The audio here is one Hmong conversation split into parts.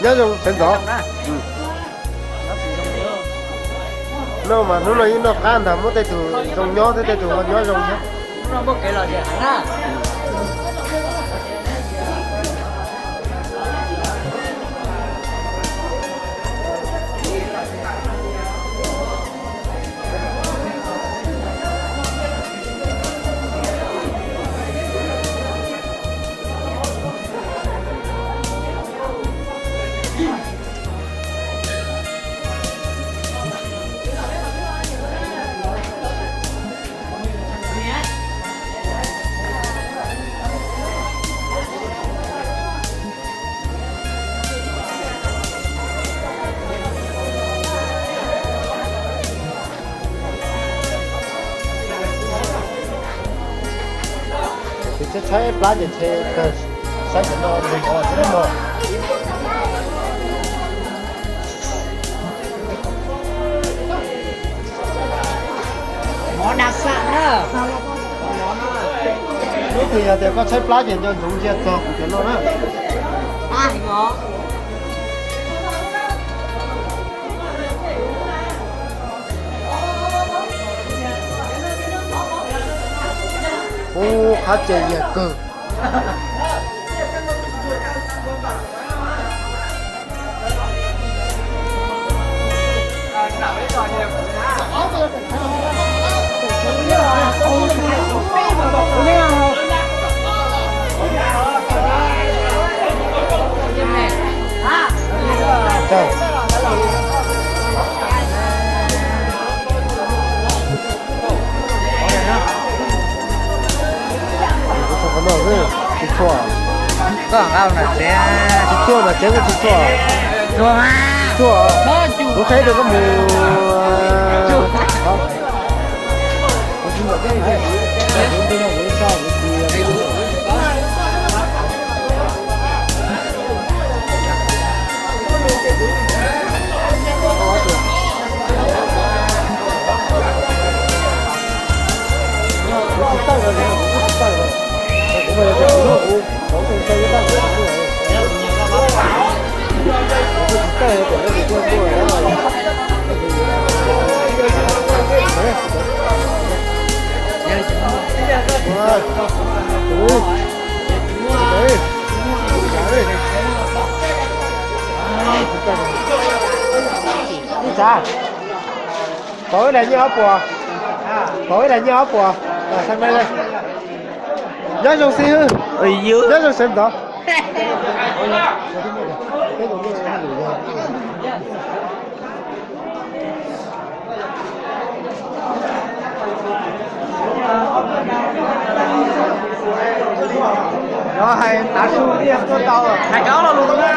Nyob zoo sawv ntxov. No mas hnub no yeej noj qab ntag, muab tej tug zoo nyob thiab tej tug ho nyob zoo thiab. Ces tshaib tshaib plab ces ntshe kawg saib cov no nqis os tsis muaj. Mov na xaj na. Hnub twg yog tias koj tshaib plab ces nco ntsoov ntsia txog kuv cov no na. Ub, qhab tse yiag kawg. Tsis tshua, tsis tshua, tsis tshua, tsis tshua, tsis tshua. Kuv qheb rau koj mus. Ib tsav, pauv ib daig nyiaj ob puas, pauv ib daig nyiaj ob puas. Nyob zoo xib hwb, nyob zoo sawv ntxov. Yog hais tav su tiag tuaj tau, hais cov lo lus no na.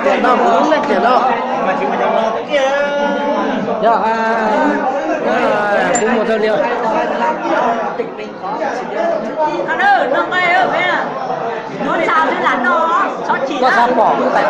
Tiam no kuv lub neej tiam no. Yog, kuv mus tau li. Koj xav pom kuv tais.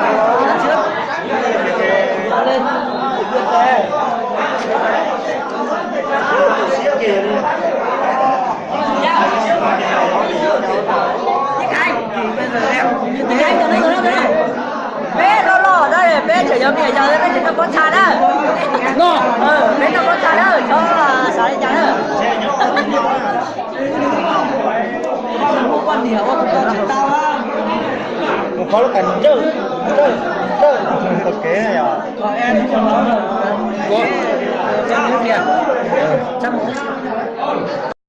Peb los los na, peb tseem yog me nyuam yaus, peb tseem noj pob txha na. Peb noj pob txha na, txhob xav li cas na. Mus pab lub qas nrawj nrawj nrawj tom kev na yom.